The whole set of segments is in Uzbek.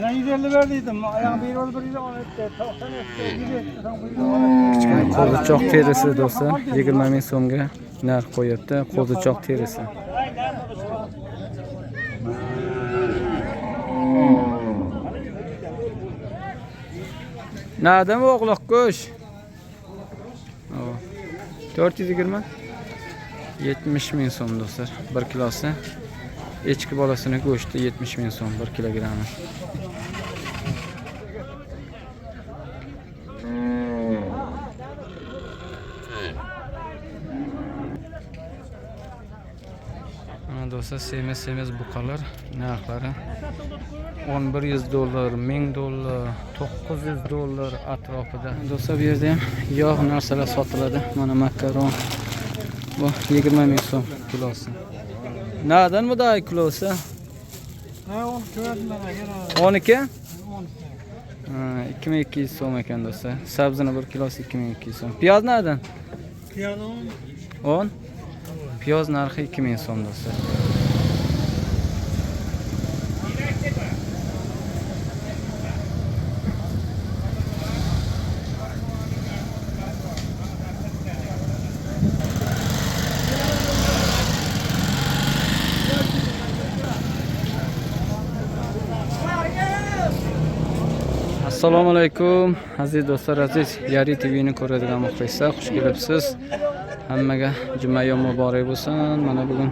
Ben 150 verdiydim. Ayağım bir oldu, bir on etti. 90 etti, 100 etti. Kichkina qo'zichoq terisi do'stlar, 20 ming so'mga narx qo'yapti. Qo'zichoq terisi. Nereden bu oğlak go'sht? 420 70 ming so'm do'stlar, 1 kilosi. Echki bolasini go'shti 70 ming so'm 1 kilogrammi. Mana do'stlar, semiz semiz buqalar narxlari 1100 dollar, 1000 dollar, 900 dollar atrofida. Do'stlar, bu yerda ham yog' narsalar sotiladi. Mana makaron bu 20 ming so'm kilosi. Nereden bu da kilosi? Ha, onu gördüm ben. 12? Ha, 2200 so'm ekan do'stlar. Sabzini 1 kilosi 2200 so'm. Piyoz nereden? Piyano 10. Piyoz narxi 2000 so'm do'stlar. Assalomu alaykum aziz do'stlar, aziz Yari TV'ni ko'radigan muxlislar, xush kelibsiz. Hammaga juma yo'm muborak bo'lsin. Mana bugun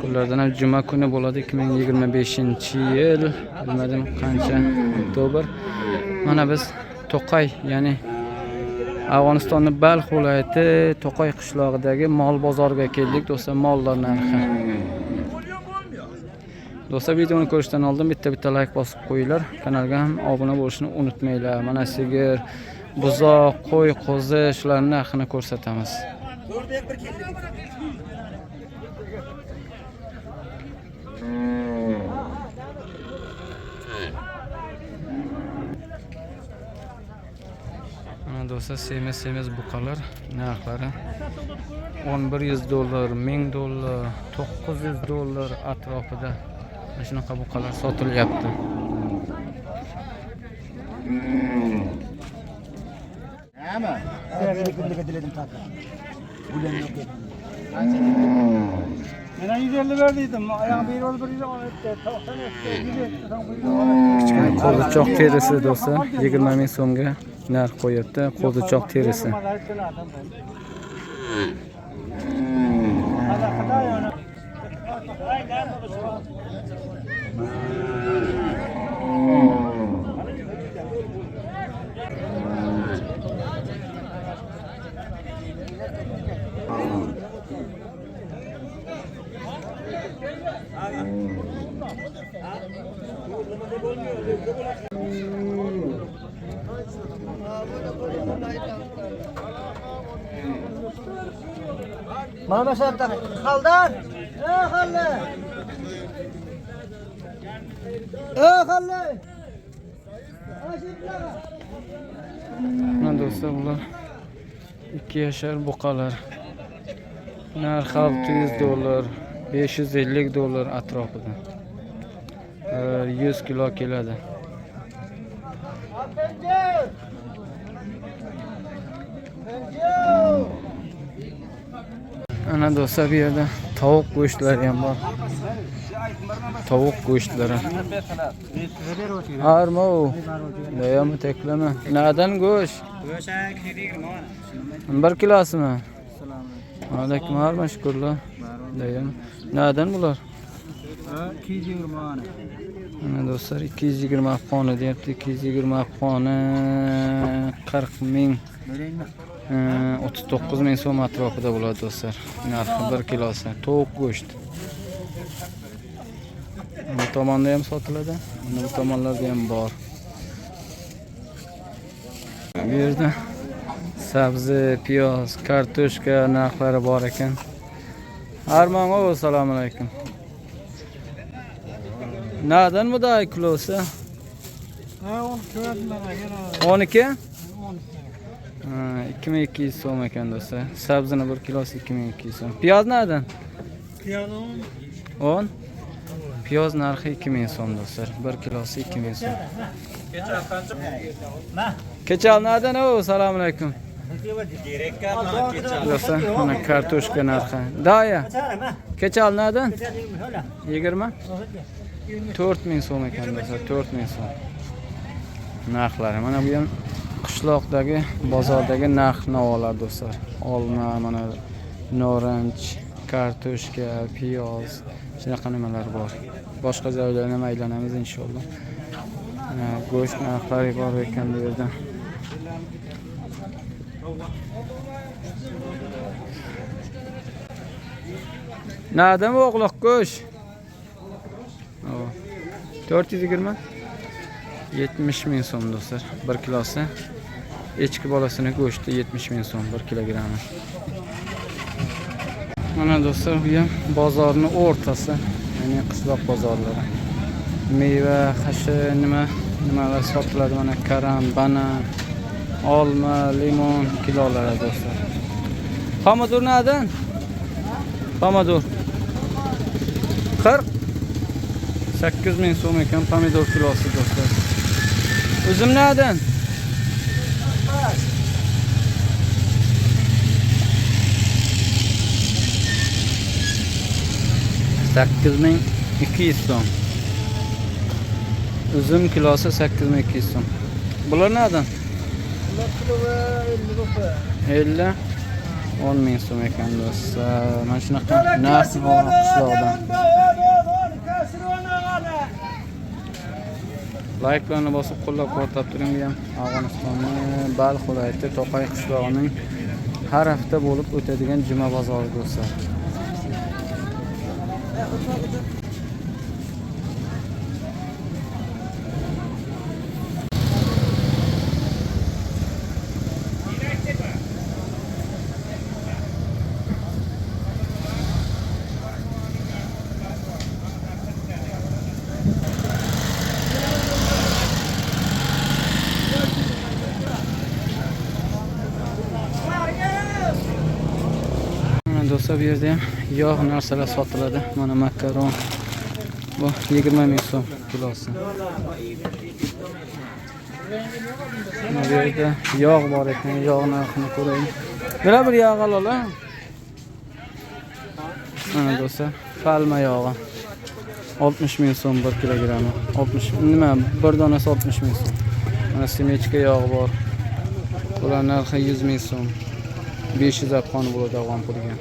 kunlardan ham juma kuni bo'ladi, 2025-yil, bilmadim qancha oktyabr. Mana biz To'qay, ya'ni Afg'onistonning Balx viloyati To'qay qishlog'idagi mol bozoriga keldik do'stlar, mollar narxi. Do'stlar, videoni ko'rishdan oldin bitta-bitta like bosib qo'yinglar. Kanalga ham obuna bo'lishni unutmanglar. Mana sigir, buzoq, qo'y, qo'zi shularning narxini ko'rsatamiz. Mana do'stlar, semiz semiz buqalar narxlari 1100 dollar, 1000 dollar, 900 dollar atrofida. Mana shunaqa buqalar sotilyapti. Ben 150 verdiydim. Ayağım bir oldu, bir on etti. 90 etti, 100 etti. Kichkina qo'zichoq terisi do'stlar, 20 ming so'mga narx qo'yapti. Qo'zichoq terisi. Mana shu yerda xaldar. Ey xalli. Ey xalli. Mana do'stlar, bular 2 yashar buqalar. Narxi 600 dollar, 550 dollar atrofida. 100 kilo keladi. Ana do'stlar, bu yerda tovuq go'shtlari ham bor. Tovuq go'shtlari. Arma u. Dayami teklama. Nadan go'sht? 1 kilosimi? Alaykum arma shukurlar. Dayam. Nadan bular? 220. Mana do'stlar, 220 afg'oni deyapti. 220 afg'oni 40 ming, 39 ming so'm atrofida bo'ladi do'stlar. Narxi 1 kilosi. Tovuq go'sht. Bu tomonda ham sotiladi. Mana bu tomonlarda ham bor. Bu yerda sabzi, piyoz, kartoshka narxlari bor ekan. Armon, assalomu alaykum. Nereden bu da kilosi? Ha, onu gördüm ben. 12? Ha, 2200 so'm ekan do'stlar. Sabzini 1 kilosi 2200 so'm. Piyoz nereden? 10. Piyoz narxi 2000 so'm do'stlar. 1 kilosi 2000 so'm. Kechal nereden o? Assalomu alaykum. Do'stlar, mana kartoshka narxi. Daya. Kechal nereden? 20. 4000 so'm ekan do'stlar, 4000 so'm. Narxlari. Mana bu ham qishloqdagi bozordagi narx navolar do'stlar. Olma, mana norinch, kartoshka, piyoz, shunaqa nimalar bor. Boshqa joylarga ham aylanamiz inshaalloh. Mana go'sht narxlari bor ekan bu yerda. Nereden bu oğlak go'sht? 420 70 ming so'm do'stlar. 1 kilosi echki bolasini go'shti 70 ming so'm 1 kilogrammi. Mana do'stlar, bu ham bozorning o'rtasi, ya'ni qishloq bozorlari. Meva, xashi, nimalar sotiladi mana karam, banan, olma, limon kilolari do'stlar. Pomidor nereden? Pomidor 48 ming so'm ekan pomidor kilosi do'stlar. Uzum nereden? 8200 so'm. Uzum kilosi 8200 so'm. Bular nereden? Bular kilo 50 rupi. 50 10 ming so'm ekan do'stlar. Mana shunaqa narx bor qishloqda. Layklarni bosib qo'llab-quvvatlab turing. Bu ham Afg'onistonning Balx viloyati To'qay qishlog'ining har hafta bo'lib o'tadigan juma bozori do'stlar. Do'stlar, bu yerda ham yog' narsalar sotiladi. Mana makaron bu 20 ming so'm kilosi. Mana bu yerda yog' bor ekan, yog' narxini ko'raylik. Bira bir yog' ol-a. Mana do'stlar, palma yog'i 60 ming so'm 1 kilogrammi. 60 nima, bir donasi 60 ming so'm. Mana semechka yog'i bor. Bular narxi 100 ming so'm. 500 afg'on bo'ladi afg'on puliga.